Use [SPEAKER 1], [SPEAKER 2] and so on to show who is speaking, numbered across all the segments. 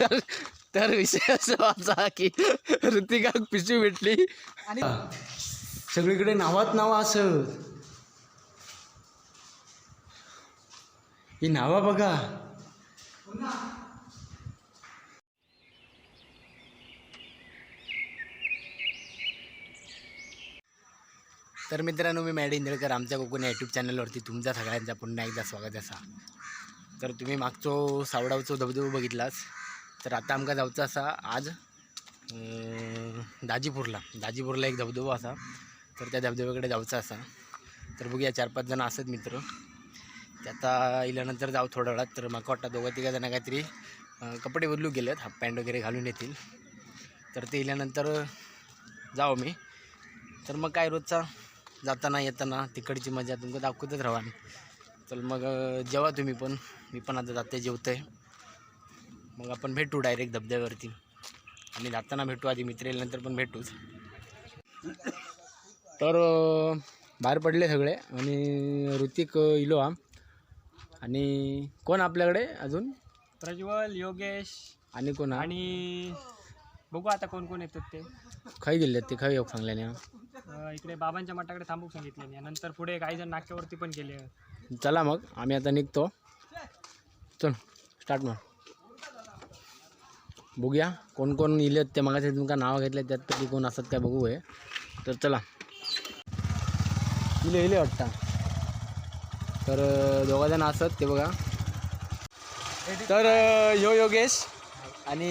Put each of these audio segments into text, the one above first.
[SPEAKER 1] तर तर विषय असा असा की ऋतिकाक पिशवी भेटली
[SPEAKER 2] आणि
[SPEAKER 1] सगळीकडे नावात नावं असत. ही नावा बघा. तर मित्रांनो, मी मॅडी इंदळकर, आमच्या कोकण या यूट्यूब चॅनलवरती तुमच्या सगळ्यांचा पुन्हा एकदा स्वागत असा. तर तुम्ही मागचो सावडावचो धबधबो बघितलाच. तर आता आमका जायचं असा आज दाजीपूरला. दाजीपूरला एक धबधबो असा, तर त्या धबधब्याकडे जायचं असा. तर बघूया, चार पाच जण असत मित्र, ते आता इल्यानंतर जाऊ थोड्या वेळात. तर माका वाटतं दोघं तिघं जण काहीतरी कपडे बदलू गेलेत, हाफ पॅन्ट वगैरे घालून येतील. तर ते इल्यानंतर जाऊ मी. तर मग काय, रोजचा जाताना येताना तिकडची मजा तुमका दाखवतच राहा. तर मग जेवा तुम्ही पण, मी पण आता जाते जेवते. मग आपण भेटू डायरेक्ट धबधब्यावरती आणि जाताना भेटू, आधी मित्र नंतर पण भेटूच. तर बाहेर पडले सगळे आणि ऋतिक इलो हा. आणि कोण आपल्याकडे अजून?
[SPEAKER 3] प्रज्वल, योगेश.
[SPEAKER 1] आणि कोण हा?
[SPEAKER 3] आणि बघू आता कोण कोण येतात ते.
[SPEAKER 1] खय गेले ते, खय येऊ सांगल्याने?
[SPEAKER 3] इकडे बाबांच्या मठाकडे थांबू सांगितले, नंतर पुढे काही जण नाक्यावरती पण गेले.
[SPEAKER 1] चला मग, आम्ही आता निघतो. चल स्टार्ट. मग बघूया कोण कोण इलेत ते. मगाशी तुमका नाव घेतलं त्यातपैकी कोण असत काय बघू हे. तर चला, इले इले वाटतं. तर दोघं जण असत ते बघा. तर ह्यो योगेश आणि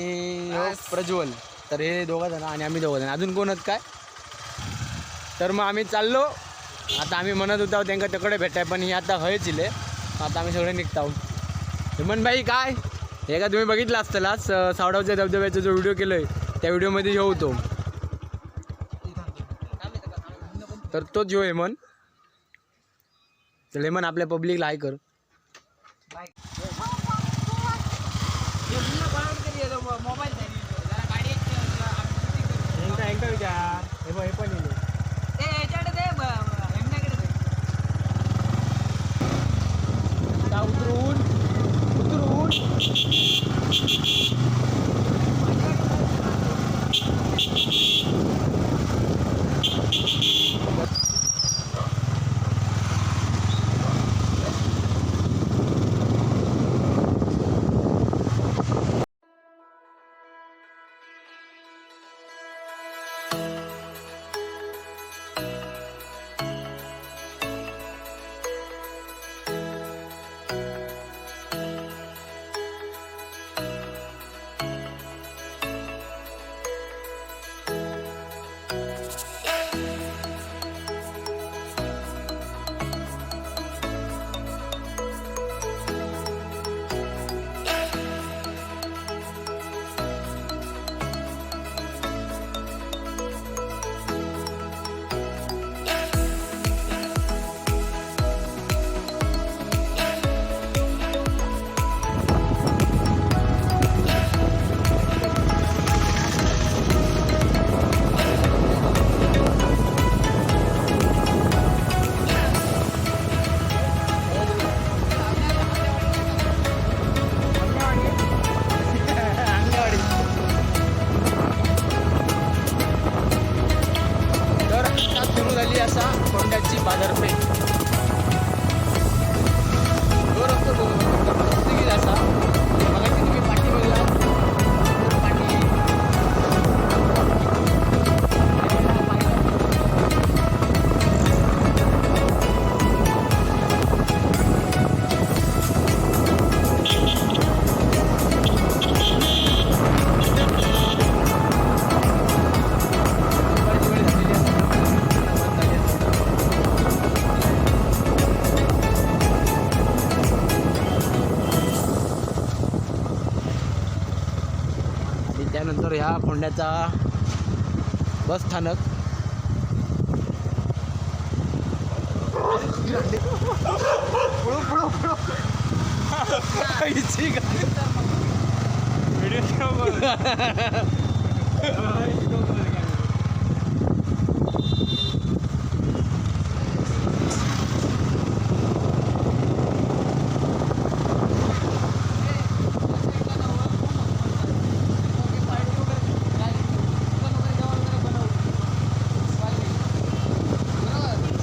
[SPEAKER 1] ह्यो प्रज्वल. तर हे दोघं जण आणि आम्ही दोघं जण, अजून कोण आहेत काय? तर मग आम्ही चाललो आता. आम्ही म्हणत होतो त्यांना तिकडे भेटाय, पण ही आता हयच इले. आता आम्ही सगळे निघतो. हेमंत भाई, काय हे का तुम्ही बघितलं असतालाच, सावडावच्या धबधब्याचा जो व्हिडिओ केलो आहे त्या व्हिडिओमध्ये ह्यो होतो. तर तोच ह्यो हेमंत. तर हेमंत, आपल्या पब्लिकला हाय कर.
[SPEAKER 3] यांका यांका विचार, हे बघ, हे पण येले.
[SPEAKER 1] आता उतरून उतरून. तर आता सुरू झाली असा फोंड्याची बाजारपेठ. जो रस्तो बघू शकता, मस्तपैकी असा. मगाशी तुम्ही पाठी बघला तर पाठी. दुपारची वेळ झालेली असा, बंद झाली असा. आणि त्यानंतर ह्या फोंड्याचा बस स्थानक.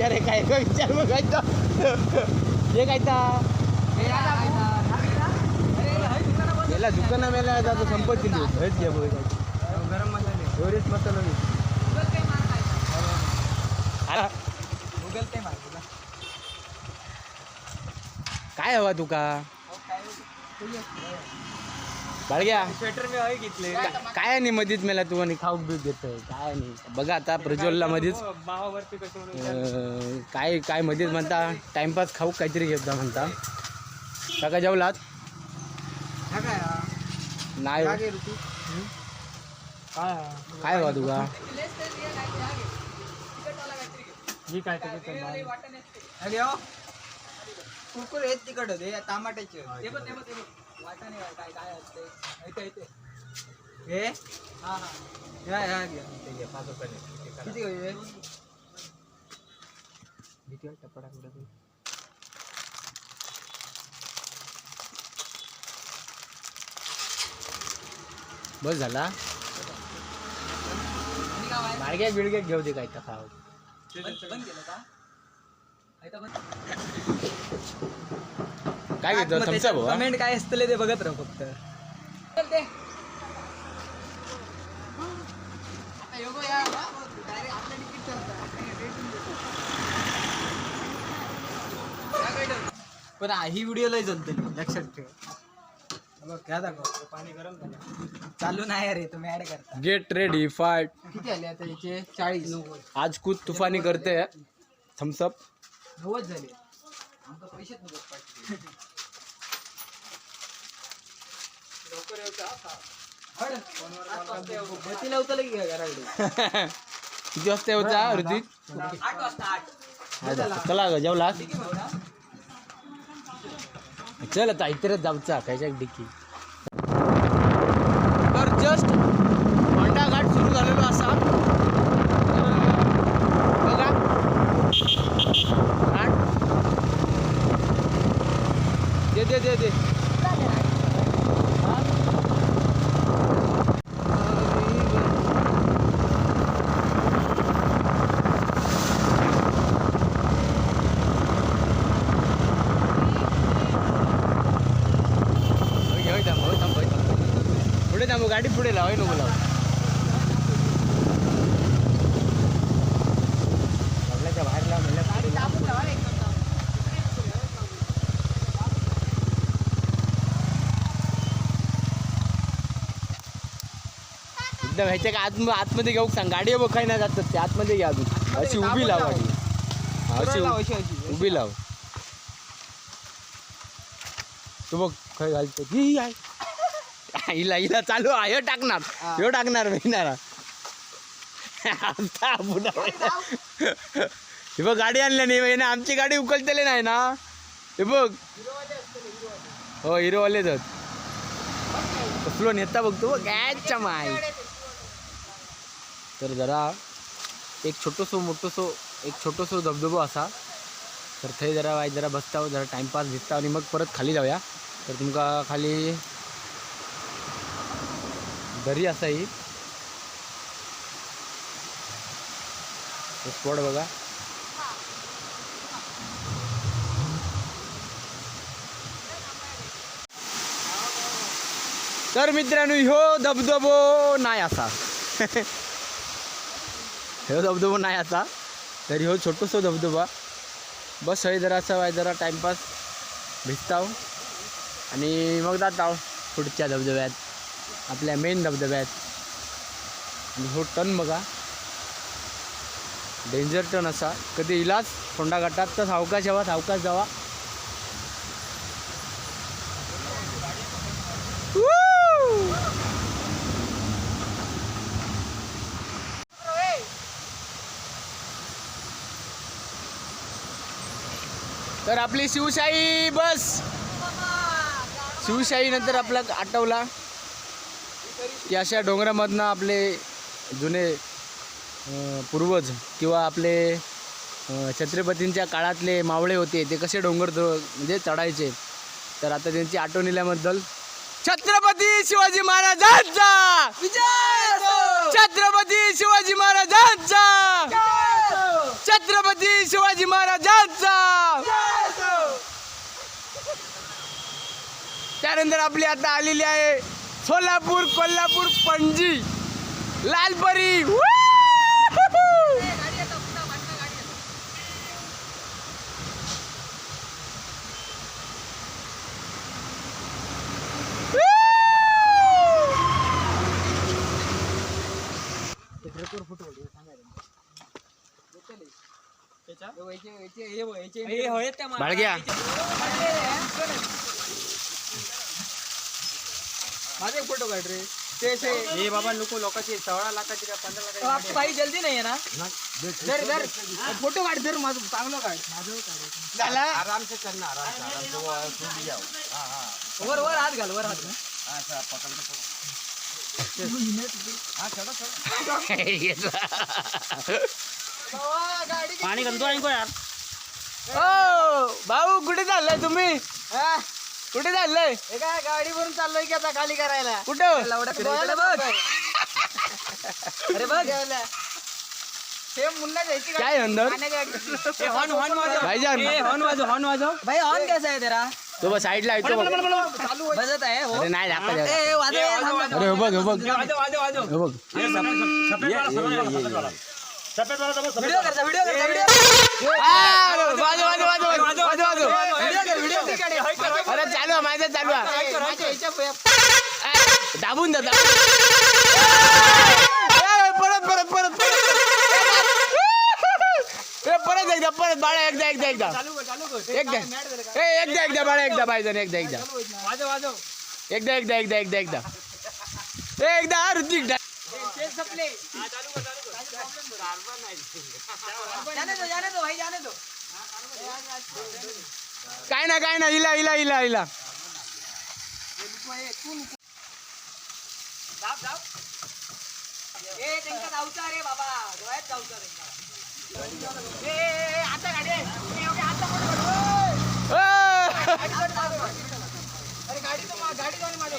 [SPEAKER 1] विचार आहे काय का विचार बघायचा हे काय मेला दुकाना मेला जातो संपत दिली हेच घ्या बघ.
[SPEAKER 3] गरम मसाले.
[SPEAKER 1] एव्हरेस्ट मसाला नाही. अरे,
[SPEAKER 3] गुगल पे मार तुला.
[SPEAKER 1] काय हवा तुका बाळग्या?
[SPEAKER 3] स्वेटर मी हवे घेतले.
[SPEAKER 1] काय नाही मधीच मेला तू आणि खाऊ बी घेतोय काय नाही. बघा आता प्रज्वलला मधीच
[SPEAKER 3] मावावरती कसं म्हणून विचारलं.
[SPEAKER 1] काय काय मध्येच म्हणता टाइमपास खाऊ काहीतरी घेता म्हणता. काका जेवलात नाही हो.
[SPEAKER 3] काय
[SPEAKER 1] काय हवा तुका?
[SPEAKER 3] ही काय ते घेतलं बाहेर.
[SPEAKER 2] अरे हो, कुरकुरे हेच तिखट होते टमाट्याचे. हे ह्या ह्या घ्या. किती घ्यायचे?
[SPEAKER 3] भीती वाटतं पडाक बिडाक.
[SPEAKER 1] बस झाला. बाळग्या बिळग्या घेऊ दे काय तर खाऊ. काय घेतो? थम्सअप हो.
[SPEAKER 2] कमेंट काय असतले ते बघत राहू फक्त. पण ही व्हिडिओ लय जमतली, लक्षात ठेव. बघ, घ्या दाखव.
[SPEAKER 3] पाणी गरम झालं.
[SPEAKER 2] चालू नाही रे, तुम्ही ऍड करता.
[SPEAKER 1] Get ready fight.
[SPEAKER 2] किती आले आता याचे? 40.
[SPEAKER 1] आज कुछ तुफानी करते थम्सअप.
[SPEAKER 2] 90 झाले. आमका पैसेच नको पाठवले. बत्ती लावता की घराकडे.
[SPEAKER 1] किती वाजता होता ऋतिक?
[SPEAKER 2] 8 वाजता, 8.
[SPEAKER 1] चला ग, जेवला? चल आता इतरच जाऊचा खायच्या डिक्की. तर जस्ट होंडा घाट सुरू झालेलो असा. तर बघा घाट. दे दे दे दे. हा? होय, होय, थांब, होय, थांब, होय, थांब. पुढे थांबू, गाडी पुढे लाव. होय, नको लाव. बंगल्याच्या बाहेर लाव म्हणलं, पुढे लाव. एकदम ह्याच्या का आत आतमध्ये घेऊ सांग. गाडी बघ काही नाही जातात ते. आतमध्ये घ्या अजून. अशी उभी लाव गाडी. हा, अशी उभी लाव. तू बघ खय घालतो ही आहे. हिला हिला चालू आहे. ह्यो टाकणार, ह्यो टाकणार मिळणार आता पुन्हा. हे बघ गाडी आणल्या नाही ना, आमची गाडी उकलतले नाही ना. हे बघ. हो, हिरोवालेच आहेत. कसलो नेता बघतो बघ गॅसच्या माय. तर जरा एक छोटोसो मोठोसो एक छोटोसो धबधबो असा. तर थंय जरा वाय जरा बसताव, जरा टाइमपास दिसता आणि मग परत खाली जाऊया. तर तुमका खाली दरी असा ही स्पॉट बघा. तर मित्रांनो ह्यो धबधबो नाही असा, ह्यो धबधबो नाही असा. तर ह्यो छोटोसो धबधबा बस. हय जरासा वाय जरा टाइमपास भिजताव आणि मग जाताव पुढच्या धबधब्यात, आपल्या मेन धबधब्यात. आणि हो टन बघा, डेंजर टन असा. कधी इलाज फोंडा घाटात तर सावकाश यावा, सावकाश जावा. Woo! तर आपली शिवशाही बस, शिवशाही नंतर आपला आठवला की अशा डोंगरामधनं आपले जुने पूर्वज किंवा आपले छत्रपतींच्या काळातले मावळे होते, ते कसे डोंगर म्हणजे चढायचे. तर आता त्यांची आठवण इल्याबद्दल छत्रपती शिवाजी महाराजांचा छत्रपती शिवाजी महाराजांचा, छत्रपती शिवाजी त्यानंतर आपली आता आलेली आहे सोलापूर, कोल्हापूर, पणजी, लालपरी. बाळग्या.
[SPEAKER 2] माझे फोटो काढ रे ते
[SPEAKER 3] हे बाबा नको, लोकांची 16 लाखाची का 15 लाखाची.
[SPEAKER 2] आपकी भाई जल्दी नाही आहे ना. धर धर फोटो काढ, धर माझं चांगलं काढ.
[SPEAKER 1] झाला.
[SPEAKER 4] आराम से चलना, आराम से, आराम से, वो छूट जाओ. हाँ हाँ.
[SPEAKER 2] वर वर हात घाल, वर हात घाल.
[SPEAKER 4] हाँ सर, पकड़ के चलो. हाँ, चलो चलो.
[SPEAKER 3] पाणी घालतो आणि यार.
[SPEAKER 1] ओ भाऊ, कुठे चाललाय तुम्ही? कुठे चाललंय?
[SPEAKER 2] हे काय गाडी भरून चाललोय की आता खाली करायला.
[SPEAKER 1] कुठं?
[SPEAKER 2] गोव्याला बघ. अरे बघ, सेम मुन्ना जायची.
[SPEAKER 1] काय अंदर?
[SPEAKER 3] हॉर्न हॉर्न वाजव.
[SPEAKER 1] भाईजान.
[SPEAKER 3] ए, हॉर्न वाजव, हॉर्न वाजव.
[SPEAKER 2] भाई ऑन कैसा है तेरा?
[SPEAKER 1] तो बस साईडला येतो बघ.
[SPEAKER 2] बजत आहे हो.
[SPEAKER 1] अरे नाही, दाखवा द्या.
[SPEAKER 2] ए, वाजव, ए, थांब, थांब.
[SPEAKER 1] अरे हो बघ, हो बघ.
[SPEAKER 3] वाजव वाजव वाजव.
[SPEAKER 1] हो बघ.
[SPEAKER 2] व्हिडिओ करता, व्हिडिओ करता, व्हिडिओ.
[SPEAKER 1] आ, वाजव वाजव वाजव वाजव वाजव.
[SPEAKER 2] व्हिडिओ कर, व्हिडिओ.
[SPEAKER 1] अरे चालू आहे, माझं चालू आहे. आ, दाबून जा, दाबून. ए, परत परत परत परत. ए, परत एकदा, परत बाळा, एकदा एकदा एकदा एकदा. ए एकदा एकदा बाळा, एकदा पाहिजे, एकदा एकदा.
[SPEAKER 3] वाजव वाजव.
[SPEAKER 1] एकदा एकदा एकदा एकदा एकदा. ए एकदा हा, ऋतिक.
[SPEAKER 2] जाने दो, जाने दो भाई, जाने दो.
[SPEAKER 1] काय ना, काय ना, इला इला इला इला.
[SPEAKER 2] ए त्यांका जाऊचा रे बाबा, गोव्यात जाऊचा त्यांका. ए, ए, ए, आता गाडी आहे. ए, ओके, आता फोटो काढ. ओय.
[SPEAKER 1] ए!
[SPEAKER 2] गाडी काढ, अरे गाडी तो गाडी जाऊन माझ्या.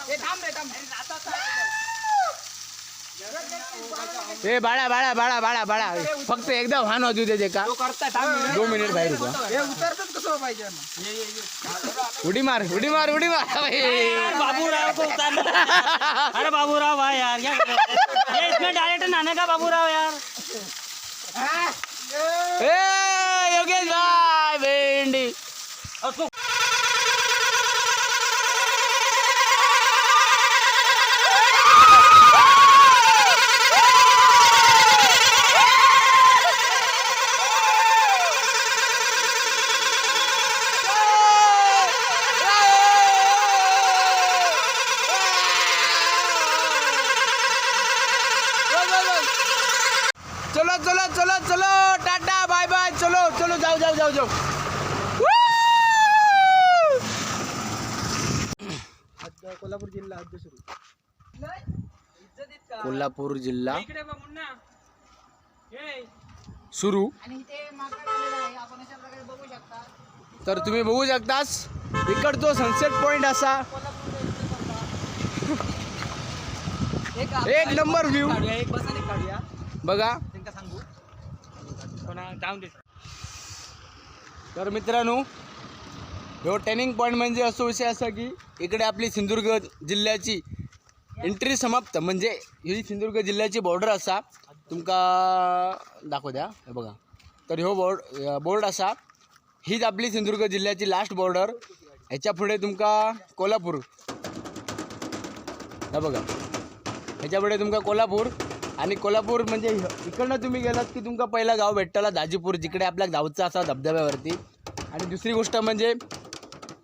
[SPEAKER 2] ए थांब रे, थांब.
[SPEAKER 1] ए बाळा बाळा बाळा बाळा बाळा, फक्त एकदा वाहन वाजू दे का. 2 मिनिट बाहेर उभा.
[SPEAKER 2] हे उतरतच कसं पाहिजे?
[SPEAKER 1] उडी मार, उडी मार, उडी मार.
[SPEAKER 3] बाबूराव को उतारना. अरे बाबूराव भाई यार, क्या कर रहे हो? ये इसमें डायरेक्ट नहाने का बाबूराव यार.
[SPEAKER 1] ए योगेश भाई भेंडी.
[SPEAKER 3] उसको
[SPEAKER 1] चलो चलो चलो चलो, टाटा बाय बाय. चलो चलो, जाऊ जाऊ जाऊ जाऊ.
[SPEAKER 2] कोल्हापूर जिल्हा हद्द सुरू.
[SPEAKER 1] कोल्हापूर जिल्हा
[SPEAKER 3] इकडे बघ मुन्ना. ए
[SPEAKER 1] सुरू.
[SPEAKER 2] आणि इथे माकड आलेला आहे, आपण अशा प्रकारे बघू शकता.
[SPEAKER 1] तर तुम्ही बघू शकतास इकडतो सनसेट पॉइंट असा. एक नंबर व्ह्यू.
[SPEAKER 2] काढूया एक, बसा एक काढूया.
[SPEAKER 1] बघा.
[SPEAKER 2] त्यांका सांगू.
[SPEAKER 3] कोणा जाऊन दे.
[SPEAKER 1] तर मित्रांनो, ह्यो टर्निंग पॉईंट म्हणजे असो विषय असा की इकडे आपली सिंधुदुर्ग जिल्ह्याची एंट्री समाप्त, म्हणजे ही सिंधुदुर्ग जिल्ह्याची बॉर्डर असा. तुमका दाखवू द्या, हे बघा. तर ह्यो बोर्ड बोर्ड असा, हीच आपली सिंधुदुर्ग जिल्ह्याची लास्ट बॉर्डर. ह्याच्या पुढे तुमका कोल्हापूर. हे बघा, ह्याच्या पुढे तुमका कोल्हापूर. आणि कोल्हापूर म्हणजे इकडनं तुम्ही गेलात की तुमका पहिला गाव भेटताला दाजीपूर, जिकडे आपल्या गावचा असा धबधब्यावरती. आणि दुसरी गोष्ट म्हणजे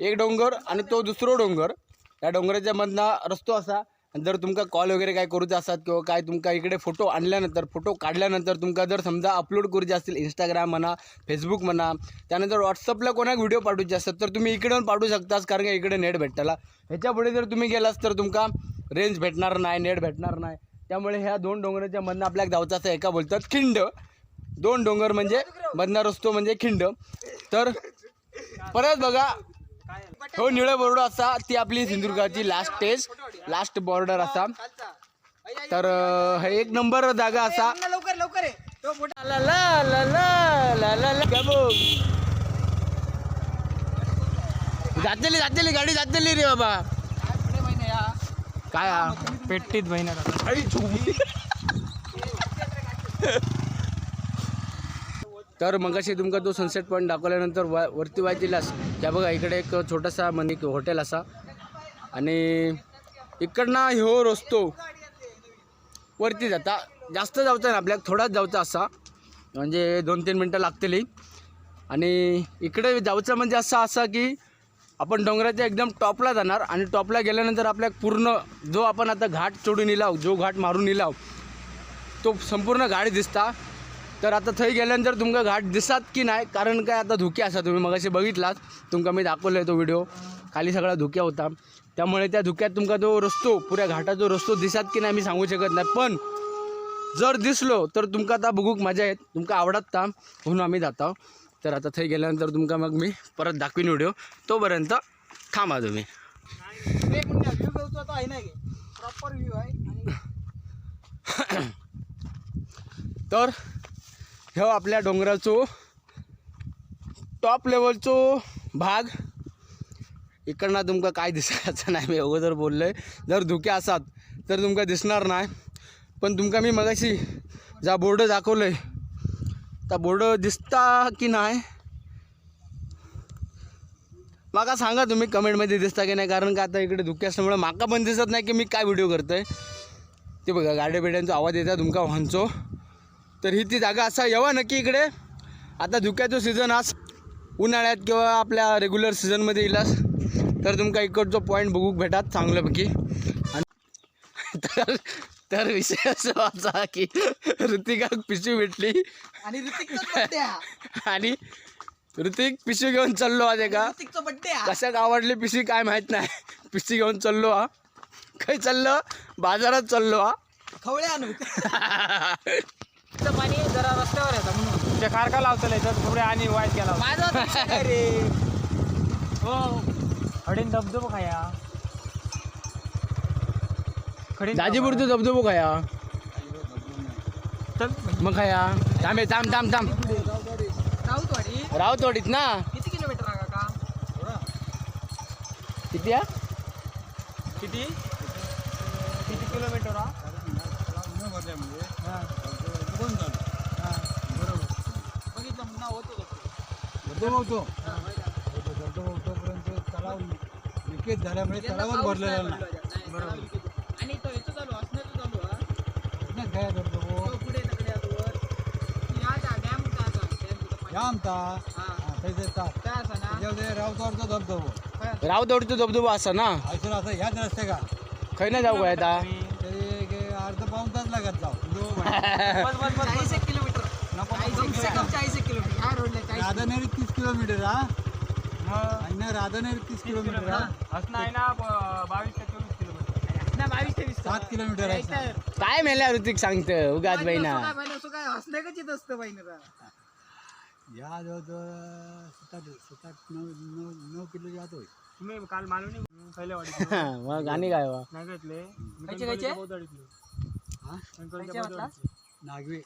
[SPEAKER 1] एक डोंगर आणि तो दुसरो डोंगर, त्या डोंगराच्या मधला रस्तो असा. आणि जर तुमका कॉल वगैरे काय करूचा असतात किंवा काय तुमका इकडे फोटो आणल्यानंतर, फोटो काढल्यानंतर तुमका जर समजा अपलोड करूचे असतील इंस्टाग्राम म्हणा, फेसबुक म्हणा, त्यानंतर व्हॉट्सअपला कोणाक व्हिडिओ पाठवचे असतात तर तुम्ही इकडे येऊन पाठवू शकतास, कारण का इकडे नेट भेटताला. ह्याच्या पुढे जर तुम्ही गेलास तर तुमका रेंज भेटणार नाही, नेट भेटणार नाही. त्यामुळे ह्या दोन डोंगराच्या मधनं आपल्या धावचा असं एका बोलतात खिंड. दोन डोंगर म्हणजे मधला रस्तो म्हणजे खिंड. तर परत बघा, हो निळं बोर्ड असा, ती आपली सिंधुदुर्गाची लास्ट स्टेज, लास्ट बॉर्डर असा. तर हे एक नंबर जागा असा.
[SPEAKER 2] लवकर लवकर आहे तो मोठा.
[SPEAKER 1] ला ला ला ला ला ला ला. का बघ. जातली जातली गाडी जातली रे बाबा. काय हा?
[SPEAKER 3] पेट्टीत बहिणा.
[SPEAKER 1] तर मगाशी तुमका तो सनसेट पॉईंट दाखवल्यानंतर वरती वाय दिलास त्या बघा इकडे एक छोटासा म्हणजे एक हॉटेल असा आणि इकडनं ह्यो रस्तो वरती जाता. जास्त जायचं ना आपल्याला, थोडाच जायचा असा, म्हणजे 2-3 मिनटं लागतील. आणि इकडे जायचं म्हणजे असं असा की आपण डोंगराच्या एकदम टॉपला जाणार आणि टॉपला गेल्यानंतर आपल्या पूर्ण जो आपण आता घाट चढून इलाव, जो घाट मारून इलाव, तो संपूर्ण घाट दिसता. तर आता थंय गेल्यानंतर तुमका घाट दिसतात की नाही, कारण काय आता धुके असा, तुम्ही मगाशी बघितलाच, तुमका मी दाखवलं आहे तो व्हिडिओ, खाली सगळा धुक्या होता. त्यामुळे त्या धुक्यात तुमका तो रस्तो, पुऱ्या घाटाचा रस्तो दिसत की नाही मी सांगू शकत नाही, पण जर दिसलो तर तुमका आता बघूक मजा येत, तुमका आवडत ता म्हणून आम्ही जातो. तर आता थंय गेल्यानंतर तुमका मग मी परत दाखवीन व्हिडिओ, तोपर्यंत थांबा तुम्ही.
[SPEAKER 2] व्ह्यू घेऊचो तो आहे ना, प्रॉपर व्ह्यू आहे. आणि
[SPEAKER 1] तर ह्यो आपल्या डोंगराचो टॉप लेवलचो भाग. इकडनं तुमका काय दिसायचं नाही, मी अगोदर बोललो आहे, जर धुके असात तर तुमका दिसणार नाही. पण तुमका मी मगाशी ज्या बोर्ड दाखवलं आहे त्या बोर्ड दिसता की नाही माका सांगा तुम्ही कमेंटमध्ये, दिसता की नाही, कारण का आता इकडे धुके असल्यामुळे माका पण दिसत नाही की मी काय व्हिडिओ करतो आहे. ते बघा गाड्या बिड्यांचा आवाज येतात तुमका व्हांचो. तर ही ती जागा असा येवा नक्की इकडे. आता धुक्याचो सीझन आज उन्हाळ्यात किंवा आपल्या रेग्युलर सीझनमध्ये येईलास तर तुमका इकडचो पॉईंट बघूक भेटात चांगल्यापैकी. आणि तर तर विषय असा असा की ऋतिकाक पिशवी भेटली
[SPEAKER 2] आणि ऋतिकचा बर्थडे हा.
[SPEAKER 1] आणि ऋतिक पिशवी घेऊन चाललो आज एका.
[SPEAKER 2] ऋतिकचा बर्थडे हा.
[SPEAKER 1] कशाक आवडली पिशवी काय माहीत नाही, पिशवी घेऊन चाललो हा. खय चाललो? बाजारात चाललो हा.
[SPEAKER 2] खवळे आणू पाणी जरा रस्त्यावर येतात म्हणून.
[SPEAKER 3] ते खारका लावतले तर पुढे आणि वाईट गेला.
[SPEAKER 2] माझा आता विषय काय रे?
[SPEAKER 3] हो खडीन धबधबो खाया खडीन.
[SPEAKER 1] दाजीपूरचं धबधबो खाया.
[SPEAKER 3] चल.
[SPEAKER 1] मग खाया. थांब हे, थांब थांब थांब.
[SPEAKER 2] राऊतवाडी.
[SPEAKER 1] राऊतवाडीत ना.
[SPEAKER 2] किती किलोमीटर आहे काका?
[SPEAKER 1] किती हा?
[SPEAKER 3] किती किती किलोमीटर हा?
[SPEAKER 2] बघितलं म्हणून होतो.
[SPEAKER 4] होतो तोपर्यंत तलाव लिकेज झाल्यामुळे तलावात भरलेला नाही.
[SPEAKER 2] बरोबर. आणि तो याचं चालू असण्याचं चालू हा.
[SPEAKER 4] नाही काय धबधबो.
[SPEAKER 2] तो पुढे तकडे वर डॅम
[SPEAKER 4] जामता.
[SPEAKER 2] हा.
[SPEAKER 4] थंयसर
[SPEAKER 2] काय असा ना
[SPEAKER 4] त्याच्यामध्ये रावतावरचा धबधबो.
[SPEAKER 1] राऊतवाडीचा धबधबो असा ना.
[SPEAKER 4] हयसर असं ह्याच रस्ते का
[SPEAKER 1] खंय ना जाऊ काय आता.
[SPEAKER 4] तरी एक अर्धा पाऊण तास लागत जाऊ.
[SPEAKER 3] बस बस बस.
[SPEAKER 2] 40 एक किलोमीटर, कम से कम 40 एक किलोमीटर ह्या रोडला 40.
[SPEAKER 4] राधानेरी 30 किलोमीटर हा.
[SPEAKER 3] मग
[SPEAKER 4] आणि ना राधानेरी 30 किलोमीटर हा.
[SPEAKER 3] असं आहे ना 22 ते 24 किलोमीटर.
[SPEAKER 2] ना 22 ते 20.
[SPEAKER 4] 7 किलोमीटर आहे.
[SPEAKER 1] काय मेल्या ऋतिक सांगतं उगाच बहिणा.
[SPEAKER 2] काय बहिण असं काय हसणे कचित असतं बहिण.
[SPEAKER 4] या जवळजवळ 7 8 7 8 9 9 9 किलो जात होईल.
[SPEAKER 3] तुम्ही काल मालवणी पहिल्या वाडीत
[SPEAKER 1] मग गाणी काय वा.
[SPEAKER 3] नाही घेतले.
[SPEAKER 2] खायचे खायचे?
[SPEAKER 4] हा?
[SPEAKER 2] खायचे म्हटला?
[SPEAKER 4] नागवे.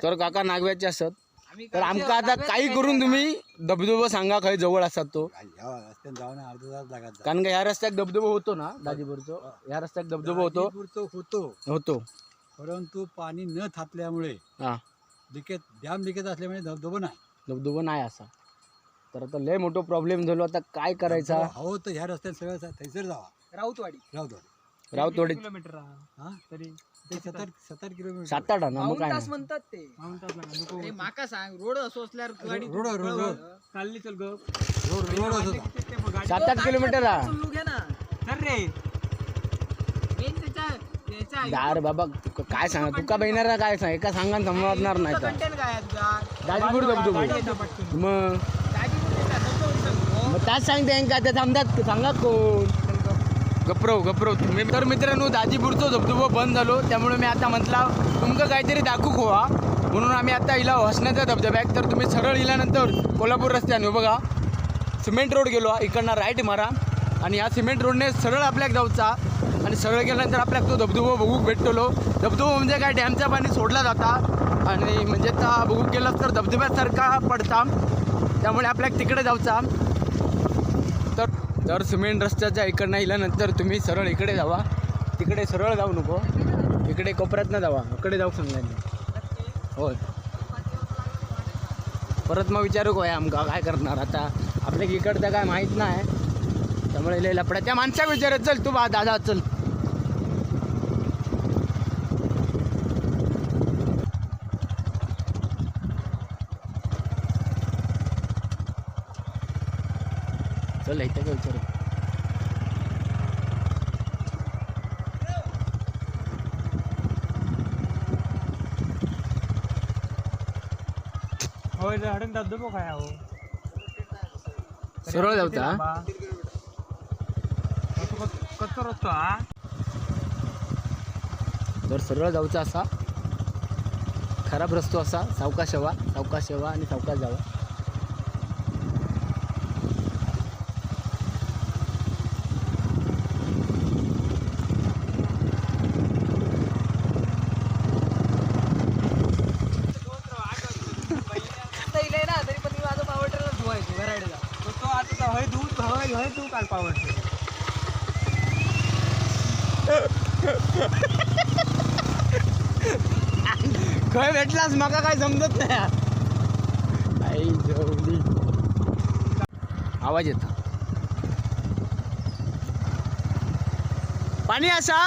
[SPEAKER 1] तर काका नागव्याचे असत.
[SPEAKER 2] आम्ही
[SPEAKER 1] तर आमका आता काही करून तुम्ही धबधबो सांगा खंय जवळ असतात तो.
[SPEAKER 4] ह्या रस्त्याने जाऊन अर्धा तास लागत जा.
[SPEAKER 1] कारण का ह्या रस्त्यात धबधबो होतो ना दाजीपूरचो, ह्या रस्त्यात धबधबो होतो.
[SPEAKER 4] दाजीपूरचं होतो.
[SPEAKER 1] होतो.
[SPEAKER 4] परंतु पाणी न थापल्यामुळे
[SPEAKER 1] हा.
[SPEAKER 4] लिकेज डॅम लिकेज असल्यामुळे धबधबो नाही.
[SPEAKER 1] धबधबो नाही असा. तर आता लय मोठो प्रॉब्लेम झालो, आता काय करायचा.
[SPEAKER 4] हो तर ह्या रस्त्याने सगळं थैसर जावा.
[SPEAKER 2] राऊतवाडी.
[SPEAKER 4] रावतवाडी.
[SPEAKER 1] राऊतवाडीत
[SPEAKER 3] किलोमीटर हा
[SPEAKER 4] हा
[SPEAKER 3] तरी
[SPEAKER 4] ते 7 8 किलोमीटर.
[SPEAKER 1] 7-8 ना मग
[SPEAKER 2] पाऊण
[SPEAKER 1] काय
[SPEAKER 2] तास
[SPEAKER 1] नाही.
[SPEAKER 2] म्हणतात ते.
[SPEAKER 3] पाऊण तास लागला नको.
[SPEAKER 2] अरे माका सांग, रोड असो असल्यावर गाडी
[SPEAKER 4] रोड रोड रोड
[SPEAKER 3] चालली चल ग.
[SPEAKER 4] रोड रोड होता.
[SPEAKER 1] 7-8 किलोमीटर हा.
[SPEAKER 2] चुल्लू घे ना.
[SPEAKER 3] चल रे.
[SPEAKER 2] मेन त्याच्या त्याच्या
[SPEAKER 1] दार बाबा तुका काय सांगा, तुका बहिणारा काय सांग, एका सांगा समजणार नाही तर.
[SPEAKER 2] कंटेंट काय आहे तुझा?
[SPEAKER 1] दाजीपूर धबधबो मग.
[SPEAKER 2] दाजीपूर त्याचा धबधबो सांगतो.
[SPEAKER 1] मग त्याच सांगते का ते थांबतात सांगा कोण. गप्रो गप्रो तुम्ही. तर मित्रांनो दाजीपूरचो धबधबो बंद झालो, त्यामुळे मी आता म्हटला तुमका काहीतरी दाखवू खोवा म्हणून आम्ही आता इला हसण्याचा धबधब्यात. तर तुम्ही सरळ इल्यानंतर कोल्हापूर रस्त्याने बघा सिमेंट रोड गेलो, इकडनं राईट मारा आणि ह्या सिमेंट रोडने सरळ आपल्याक जाऊचा आणि सरळ गेल्यानंतर आपल्याक तो धबधबो बघूक भेटतलो. धबधबो म्हणजे काय डॅमचा पाणी सोडला जाता आणि म्हणजे त्या बघूक गेलास तर धबधब्यासारखा पडता, त्यामुळे आपल्याक तिकडे जाऊचा. तर तर सिमेंट रस्त्याच्या इकडनं इल्यानंतर तुम्ही सरळ इकडे जावा, तिकडे सरळ जाऊ नको, इकडे कोपऱ्यातनं जावा, इकडे जाऊ सांगल्या. होय, परत मग विचारू काय आमका काय करणार आता, आपल्या इकडचं काय माहीत नाही, त्यामुळे लय लफडा. त्या माणसाक विचारत चल तू बा दादा चल. चल इथं काय विचारू.
[SPEAKER 3] होय, हडन धबधबो काय हो.
[SPEAKER 1] सरळ जाऊचा हा?
[SPEAKER 3] कच्चो रस्तो हा.
[SPEAKER 1] तर सरळ जाऊचा असा खराब रस्तो असा, सावकाश हवा, सावकाश हवा आणि सावकाश जावा.
[SPEAKER 2] आता इले ना तरी पण मी माझं पावर ट्रेलर धुवायचो घराडीला.
[SPEAKER 3] तो तो आता हय दूध हय हय तू काल पावर.
[SPEAKER 1] खय भेटलास माका काय समजत नाही. आई जेवली आवाज येतो पाणी असा.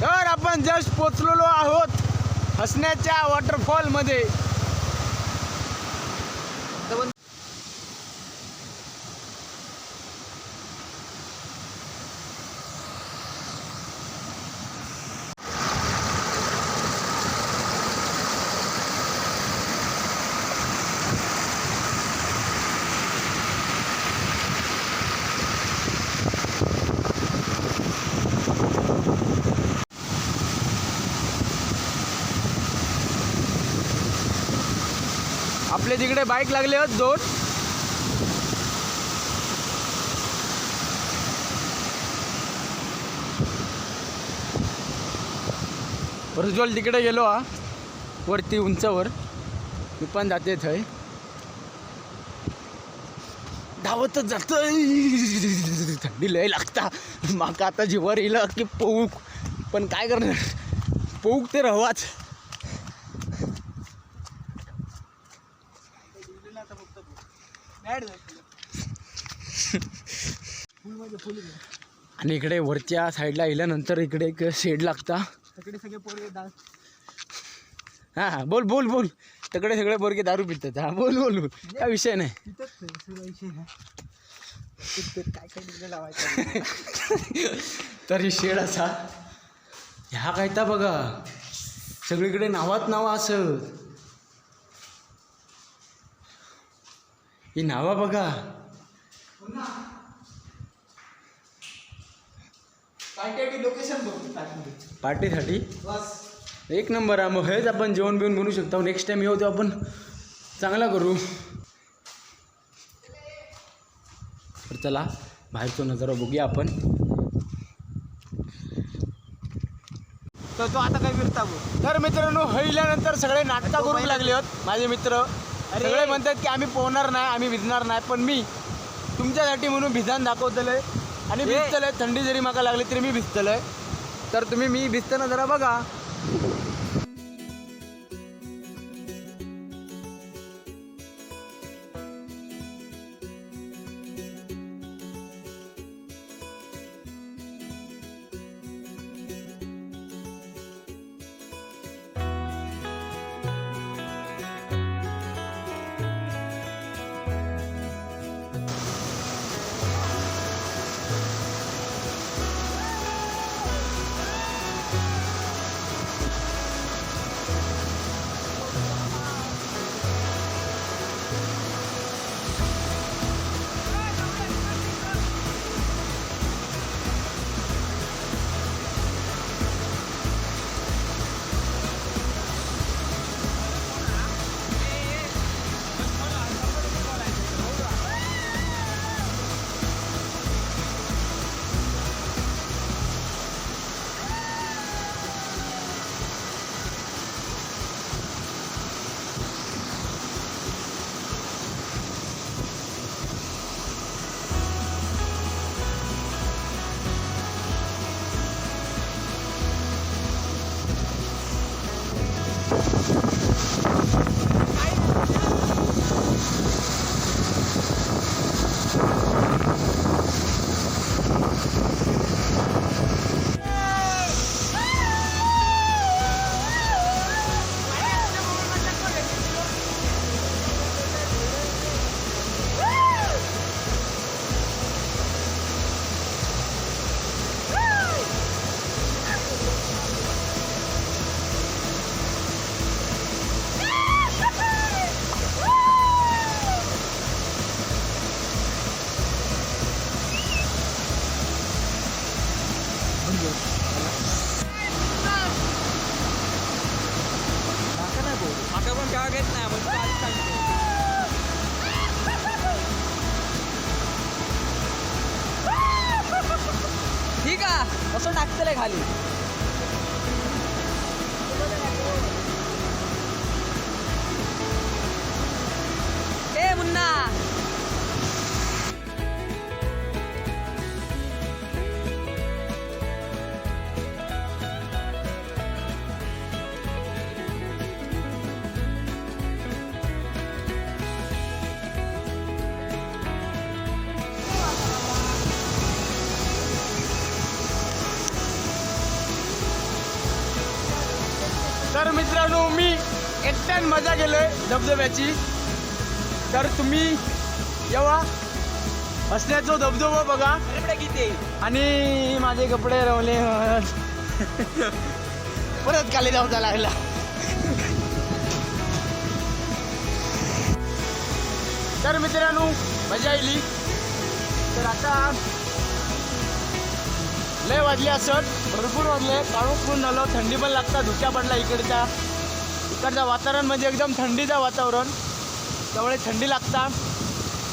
[SPEAKER 1] तर आपण जस्ट पोचलेलो आहोत हसण्याच्या वॉटरफॉल मध्ये. आपल्या तिकडे बाईक लागले आहेत दोन. प्रज्वल तिकडे गेलो हा वरती उंचावर, मी पण जाते थंय, धावतच जातोय. थंडी लय लागता माका, आता जीवार येईल की पोऊक, पण काय करणार, पोऊक ते रवाच. आणि इकडे वरच्या साईडला गेल्यानंतर इकडे एक शेड लागता.
[SPEAKER 2] तिकडे सगळे पोरगे डान्स.
[SPEAKER 1] हां हां बोल बोल बोल, तिकडे सगळे पोरगे दारू पितात. हां बोल बोल बोल, काय विषय नाही.
[SPEAKER 2] तिथंच विषय ना, काय काय तिकडे लावायचं.
[SPEAKER 1] तरी शेड असा ह्या काय ता बघा, सगळीकडे नावात नावं असत. ही नावा बघा.
[SPEAKER 2] लोकेशन बघ.
[SPEAKER 1] पार्टीसाठी
[SPEAKER 2] बस
[SPEAKER 1] एक नंबर आहे. मग हेच आपण जेवण बिवण बनवू शकतो. नेक्स्ट टाइम येऊ तेव्हा आपण चांगला करू. तर चला बाहेरचा नजारा बघूया आपण.
[SPEAKER 2] तर तो आता काय फिरता बघ.
[SPEAKER 1] तर मित्रांनो, हळल्यानंतर सगळे नाटका करू लागले होत माझे मित्र. सगळे म्हणतात की आम्ही पोहणार नाही, आम्ही भिजणार नाही, पण मी तुमच्यासाठी म्हणून भिजान दाखवतलंय आणि भिजतलंय. थंडी जरी माका लागली तरी मी भिजतलंय. तर तुम्ही मी भिजताना जरा बघा.
[SPEAKER 2] बघत नाही म्हणजे आधीच सांगतो. ठीक आहे, असं टाकतले खाली. ए मुन्ना.
[SPEAKER 1] तर मित्रांनो, मी एकट्यान मजा केलोय धबधब्याची. तर तुम्ही येवा, हसण्याचो धबधबा बघा.
[SPEAKER 2] किती
[SPEAKER 1] आणि माझे कपडे रवले, परत खाली जाऊचा लागला. तर मित्रांनो, मजा आली. तर आता लय वाजले असत, भरपूर वाजले. काळोख पण झालं, थंडी पण लागता, धुक्या पडला. इकडचा इकडचं वातावरण म्हणजे एकदम थंडीचं वातावरण, त्यामुळे थंडी लागता.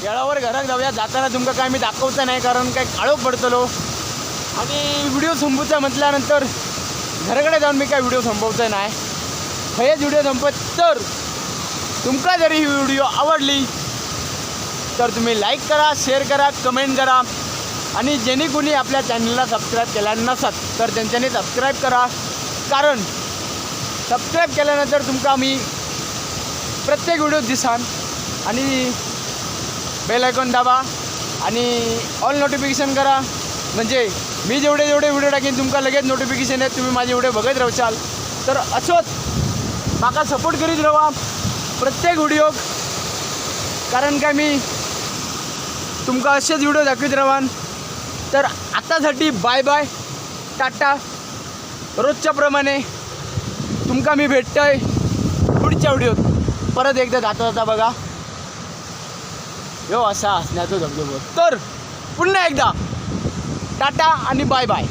[SPEAKER 1] वेळावर घरात जाऊया. जाताना तुमका काय मी दाखवता नाही, कारण काय काळोख पडतलो आणि व्हिडिओ संपूचा म्हटल्यानंतर घराकडे जाऊन मी काय व्हिडिओ संपवतो नाही, हेच व्हिडिओ संपत. तर तुमका जरी ही व्हिडिओ आवडली तर तुम्ही लाईक करा, शेअर करा, कमेंट करा आणि ज्यांनी कोणी आपल्या चॅनलला सबस्क्राईब केला नसत तर त्यांच्यानी सबस्क्राईब करा, कारण सबस्क्राईब केल्यानंतर तुमका मी प्रत्येक व्हिडिओ दिसान. आणि बेल आयकॉन दाबा आणि ऑल नोटिफिकेशन करा, म्हणजे मी जेवढे जेवढे व्हिडिओ टाकीन तुमका लगेच नोटिफिकेशन येत, तुम्ही माझे व्हिडिओ बघत राहशाल. तर असोच म्हाका सपोर्ट करीत राहा प्रत्येक व्हिडिओक, कारण काय मी तुमका असेच व्हिडिओ दाखवीत रावान. तर आतासाठी बाय बाय, टाटा. रोजच्या प्रमाणे तुमका मी भेटतोय पुढच्या व्हिडिओत. परत एकदा जाता जाता बघा, यो असा हसण्याचा धबधबो. तर पुन्हा एकदा टाटा आणि बाय बाय.